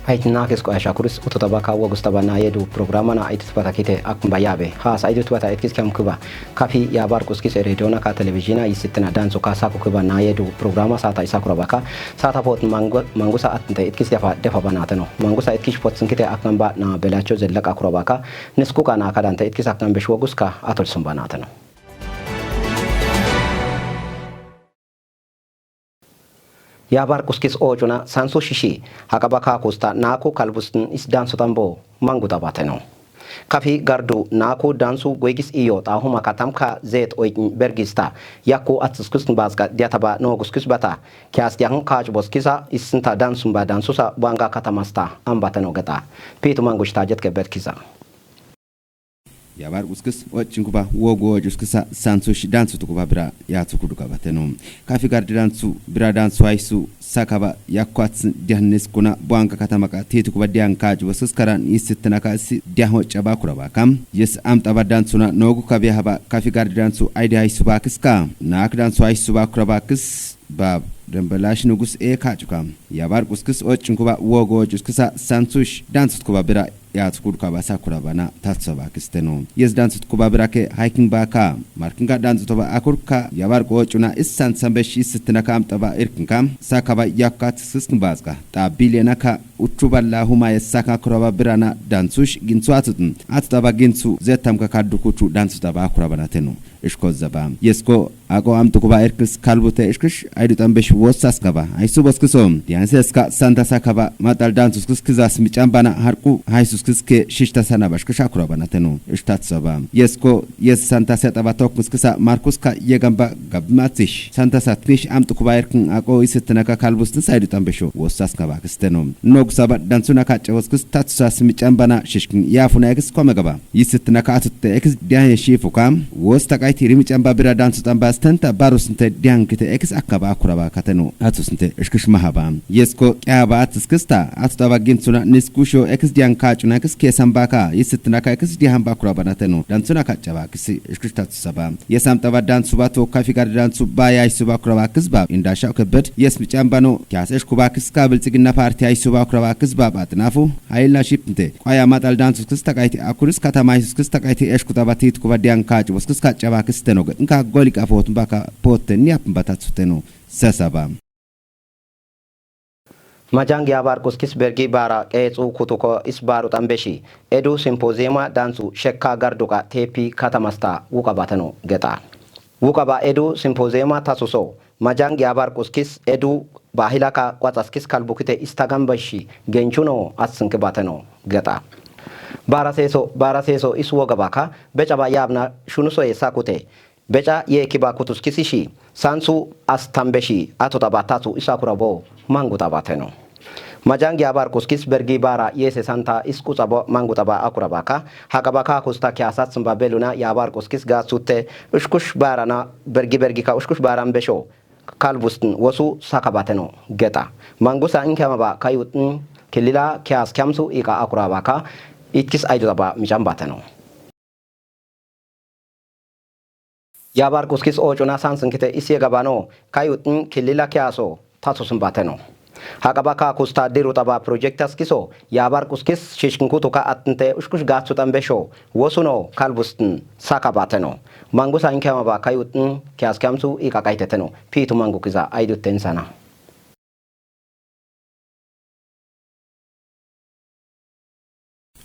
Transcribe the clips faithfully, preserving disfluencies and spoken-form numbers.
Hayt nakis qoyasha kuris ututa baka wogusta ba na yedu programa na aidut bata kite akun ba yabe. Has aidut bata etkis kam kuba. Kafi ya bar kuskis e radio na ka televizina yisitina dansu ka saku kuba na yedu programa sata isakura baka. Sata pot mangu-, mangusa atnte etkis defa, defa banatano. Mangusa etkish pot sinkite aknamba na belacho zellak akura baka. Nisku ka na kadante etkis aknambesh woguska atol sumbanatano. Yabar kuskis ocuna sansu shishi, hakaba kakusta naku kalbustin is dansu tambo mangu tabateno. Kafi gardu naku dansu gwegis iyo tahuma katamka zet oikin bergista, yaku atsiskustin baska diataba no guskis bata, kias diahun kaj boskisa isinta dansun ba dansusa banga katamasta ambateno geta. Pitu mangushta jetke berkisa. Yabar uskis ocin kuba wogo uskisa sansu shi dansu tukuba bira ya tukudu kabateno. Kafi gardi dansu bira dansu aisu sakaba yakwats dianis kuna buanga katamaka titu kuba dian kaj wasus karan isitina ka si diaho chaba kuraba kam. Yes am taba dansu na nogu kabi haba kafi gardi dansu aidi aisu bakiska. Nak dansu aisu bakura bakis bab dembelash nugus e kajuka. Yabar uskis ocin kuba wogo uskisa sansu shi dansu tukuba bira ya tukudu kaba sakura bana tatsa bakisteno. Yes dansu tukuba bira ke hiking baka. Markinga dansu toba akurka yabar ko chuna issan sambe shi sittina kam taba irkinka. Sakaba yakka tsiskin bazga. Ta bilena ka uchu balla huma yes saka kuraba birana dansu shi ginsu atutun. Atutaba ginsu zetam ka kaddu kuchu dansu taba akura bana teno. Ishko zaba. Yesko ako am tukuba erkis kalbute ishkish aidu tambesh wosas kaba. Aisu boskiso. Dianse eska santa sakaba matal dansus kis kizas michambana harku haisus kis ke shishta sana bashkish akura bana teno. Ishtat saba. Yesko yes santa seta ba tokmis kisa Markus ka yegamba gabmatish. Santa satnish am tukuba erkin ako isitinaka kalbustin saidu tambesho wosas kaba kisteno. Nog saba dansuna ka chawos kis tatsas michambana shishkin yafuna ekis kome gaba. Yisitina ka atutte ekis dian shifuka. Wos takaiti rimi chamba bira dansu tamba stenta barus nte dian kite ekis akaba akuraba kateno. Atus nte ishkish mahaba. Yesko kyaba atus kista. Atutaba ginsuna niskusho ekis dian kachuna ekis kesan baka. Yisitina ka ekis dian bakuraba nateno. Dansuna kachaba kisi ishkish tatusaba. Yesam taba dansu bato kafi gar dansu baya isuba kuraba kisba. Indasha kebed. Yes michambano. Kyas ishkuba kiska biltsigina parti isuba kuraba kisba batnafu. Hayilna shipnte. Kwaya matal dansus kis takaiti akuris katama isus kis takaiti eshkuta batit kuba dian kaj bos kis kachaba kis tenoge. Nka golik afot baka potte niap batatsuteno. Sasaba. Majang yabar kuskis bergi bara ketsu kutuko is baru tambeshi. Edu simpoziema dansu shekka garduka tepi katamasta wukabateno geta. Wukaba edu simpoziema tasuso. Majang yabar kuskis edu bahila ka kwatsaskis kalbukite istagambashi genchuno atsinke bateno geta. Bara seso, bara seso is wogabaka, becha ba yabna shunuso ye sakute. Becha ye kiba kutuskisishi, sansu astambeshi, atutaba tatu isakura bo, manguta bateno. Majang yabar kuskis bergi bara yese santa iskutsabo manguta ba akurabaka, hakabaka kusta kiasat sumba beluna yabar kuskis ga sute, ushkush barana bergi bergi ka ushkush baran besho. Kalbustin wosu sakabateno geta. Mangusa inkema ba kayutin kilila kias kiamsu ika akurabaka itkis aiduta ba michambateno. Yabar kuskis ochuna sansin kite isye gabano kayutin kilila kiaso tatusin bateno. Hakabaka kusta diru taba projektas kiso yabar kuskis shishkin kutuka atinte ushkush gatsu tambesho wosuno kalbustin saka bateno. Mangusa inkema ba kayutin kias kiamsu ika kaiteteno. Pitu mangu kiza aidu tensana.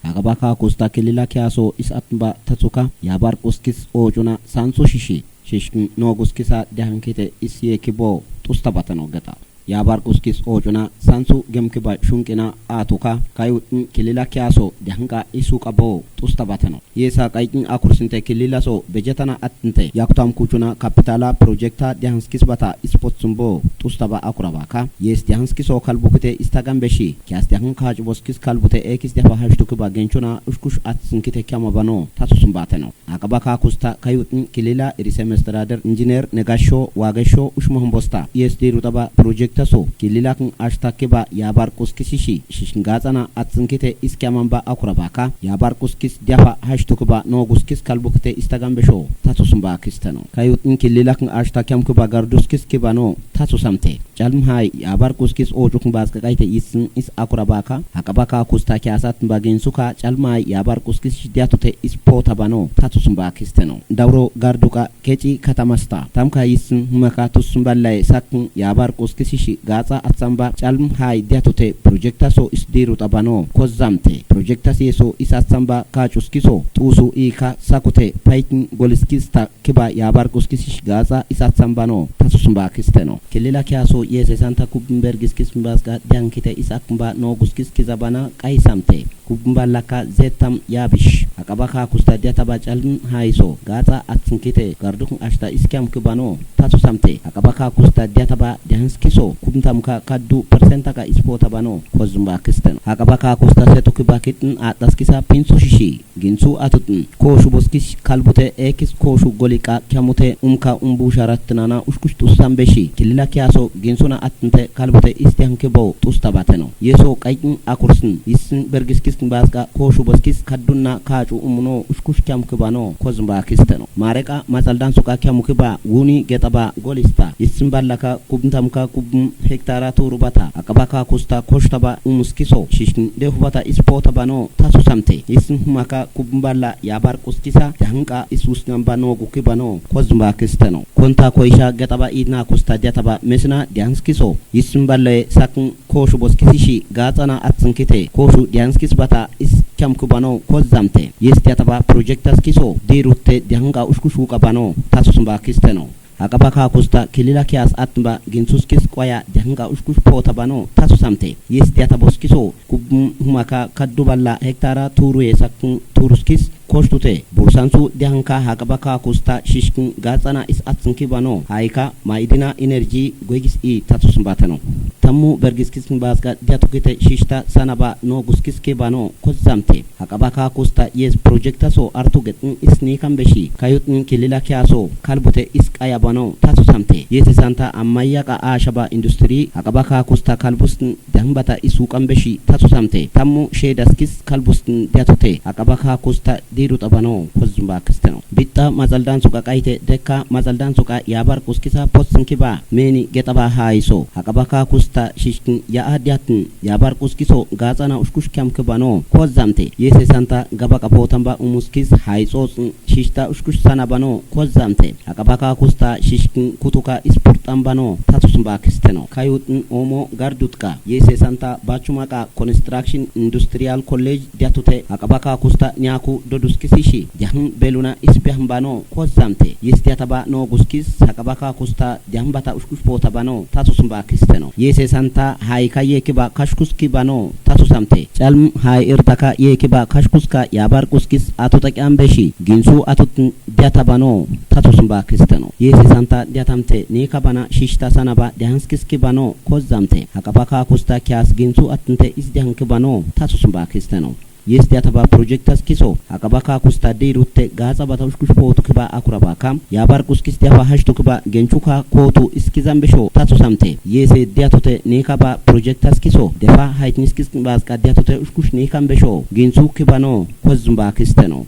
Hakabaka kusta kilila kiaso is atmba tatsuka yabar kuskis ochuna sansu shishi. Shishkin noguskisa diankite is ye kibo tusta bateno geta. Yabar kuskis ochuna sansu gemkiba shunkina atuka kayutin kilila kiaso dianka isu kabo tusta bateno. Yesa kayutin akursinte kilila so bejetana atinte yakutam kuchuna kapitala projekta dianskis bata ispot sumbo tusta ba akurabaka. Yes dianskiso kalbukite istagambeshi kias dian kaj boskis kalbute ekis diafa hashtukiba genchuna ushkush atsinkite kiama bano tasusumbateno. Akaba ka kusta kayutin kilila iri semesterader engineer negasho wagesho ushmohon bosta. Yes diru taba projekta so kilila kin ashtakiba yabar kuskisishi shishingatsana atsinkite iskiamamba akurabaka yabar kuskis diafa hashtukiba noguskis kalbukite istagambesho tatusumba kisteno. Kayutin kilila kin ashtakiam kiba garduskis kibano tasu samte. Calm hai yabar kuskis o cukun bas ka kaite isin is akura baka. Hakaba ka kusta kiasat ba ginsuka calm hai yabar kuskis shi diatute is pota bano. Tasu sumba kisteno. Dauro garduka keci katamasta. Tamka isin maka tusun ballaye sakun yabar kuskis shi gatsa atsamba calm hai diatute projekta so is diru tabano. Kozamte. Projekta si so is atsamba ka cuskiso. Tusu ika sakute paitin goliskista kiba yabar kuskis shi gatsa is atsamba no. Tasu sumba kisteno. Kilila kiaso yese santa kubin bergiskis mbaska diankite is akmba no guskis kizabana kai samte. Kubin ballaka zetam yabish. Hakaba ka kusta diataba calm haiso. Gatsa atsinkite gardukun ashta is kiam kibano. Tasu samte. Hakaba ka kusta diataba dianskiso. Kubin tamka kaddu percenta ka is pota bano. Kozumba kisteno. Hakaba ka kusta setu kiba kitin ataskisa pinsu shishi. Ginsu atutun. Koshu boskis kalbute ekis koshu golika kiamute umka umbu sharatnana ushkush tusan beshi. Kilila kiaso ginsuna atinte kalbute istian kibo tusta bateno. Yeso kaikin akursin. Isin bergiskis baska koshu boskis kaddunna kacu umuno ushkush kiam kibano. Kozumba kisteno. Mareka matsaldan suka kiam kiba wuni getaba golista. Isin ballaka kubntamka kubn hektara turubata. Akabaka kusta koshtaba umuskiso. Shishkin dehubata is pota bano. Tasu samte. Isin humaka kubn balla yabar kuskisa. Jahanka is usnan bano guki bano. Kozumba kisteno. Konta koisha getaba idna kusta diataba mesna dianskiso. Isin balle sakn koshu boskisi shi gatsana atsinkite. Koshu dianskis bata is kiam kubano. Kozamte. Yes diataba projektas kiso. Dirutte dianka ushkushu kabano. Tasu sumba kisteno. Hakaba ka kusta kilila kias atmba ginsuskis kwaya dianka ushkush pota bano. Tasu samte. Yes diata boskiso. Kubn humaka kaddu balla hektara turu ye sakn turuskis koshtute. Bursansu dianka hakaba ka kusta shishkin gatsana is atsinki bano. Haika maidina energy goigis i tasu sumbateno. Tammu bergiskis baska diatukite shishta sanaba no guskis kibano. Kozamte. Hakaba ka kusta yes projekta so artu getn is ni kan beshi. Kayutn kilila kiaso. Kalbute is kaya bano. Tasu samte. Yes santa ammayaka ashaba industri. Hakaba ka kusta kalbusn dahmbata is ukan beshi. Tasu samte. Tammu shedaskis kalbusn diatute. Hakaba ka kusta diru tabano. Kozumba kisteno. Bitta matsaldan suka kaite dekka matsaldan suka yabar kuskisa potsin kiba. Meni getaba haiso. Hakaba ka kusta shishkin ya adiatn. Yabar kuskiso gatsana ushkush kiam kibano. Kozamte. Yese santa gaba kapotamba umuskis haisosn. Shishta ushkush sana bano. Kozamte. Hakaba ka kusta shishkin kutuka ispurtan bano. Tasu sumba kisteno. Kayutn omo gardutka. Yese santa bachumaka construction industrial college diatute. Hakaba ka kusta nyaku doduskisi shi. Jahn beluna isbiahn bano. Kozamte. Yes diataba no guskis. Hakaba ka kusta dihambata ushkush pota bano. Tasu sumba kisteno. Yese santa haika yekiba kashkus kibano. Tasu samte. Calm hai irtaka yekiba kashkuska yabar kuskis atuta kiam beshi. Ginsu atutn diata bano. Tasu sumba kisteno. Yese santa diatamte ni kabana shishta sanaba dianskis kibano. Kozamte. Hakaba ka kusta kias ginsu atnte is dianki bano. Tasu sumba kisteno. Yes diataba projektas kiso. Hakaba ka kusta dirutte gaza bata ushkush potu kiba akuraba kam. Yabar kuskis diaba hashtu kiba genchuka kotu iskizan besho. Tasu samte. Yese diatute ni kaba projektas kiso. Defa haitniskis baska diatute ushkush ni kan besho. Ginsu kibano. Kozumba kisteno.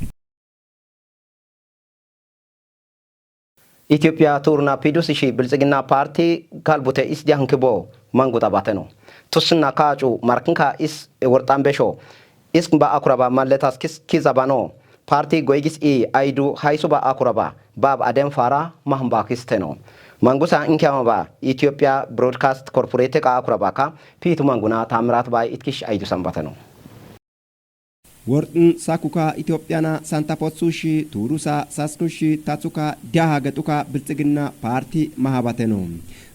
Ethiopia turna pidus ishi biltsgina parti kalbute is diankbo mangu tabateno. Tusna kacu markinka is wortan besho. Iskba akuraba malletas kis kizabano. Parti goigis i aidu haisuba akuraba. Bab adem fara mahmba kisteno. Mangusa inkiamaba Ethiopia Broadcast Corporate ka akuraba ka pitu manguna tamirat bai itkish aidu sambateno. Wortin sakuka Ethiopia na santa potsushi turusa saskushi tatsuka diaha getuka biltsgina parti mahabateno.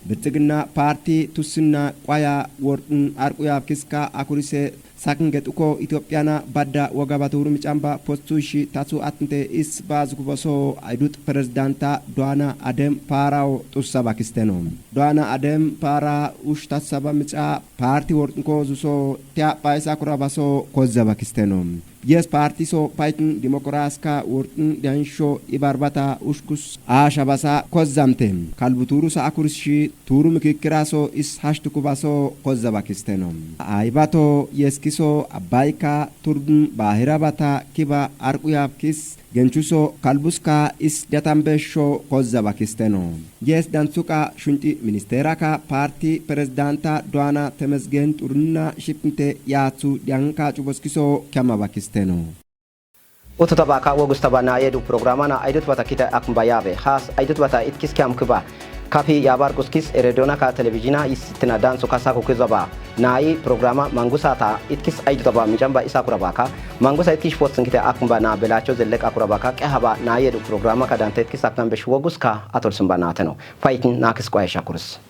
Biltsgina parti tusinna kwaya wortin arquyaf kiska akurise sakin getuko Ethiopia na badda wogaba turu micamba potsushi tatsu atnte is bazkuboso aidut prezidanta Doana Adem Parao tussa bakisteno. Doana Adem Para ush tatsaba mica parti wortin kozuso tiapha isa kurabaso kozza bakisteno. Yes parti so paitin demokraska wortin diansho ibarbata ushkus ashabasa kozzamte. Kalbu turusa akurshi turu mikikiraso is hashtu kubaso kozza bakisteno. Aibato yeskiso abaika turdun bahirabata kiba arquyaf kis Genchuso kalbuska is datambe sho kozza bakisteno. Yes dansuka shunti ministera ka parti prezidanta Doana Temezgen Turunna shipnte yatsu dianka chuboskiso kyama bakisteno. Utu tabaka wogus taba na yedu programa na aidut bata kita akmba yave. Has aidut bata itkis kyam kiba. Kafi yabar kuskis eredona ka televizina is tina dansu kasa kukiza ba. Na i programa mangusa ta itkis aidut taba mijamba isa kurabaka. Mangusa itkish post kita akmba na belacho zellek akurabaka. Kehaba na yedu programa ka dante itkis aknambesh wogus ka atol simba na teno. Faitin na kis kwaya shakurus.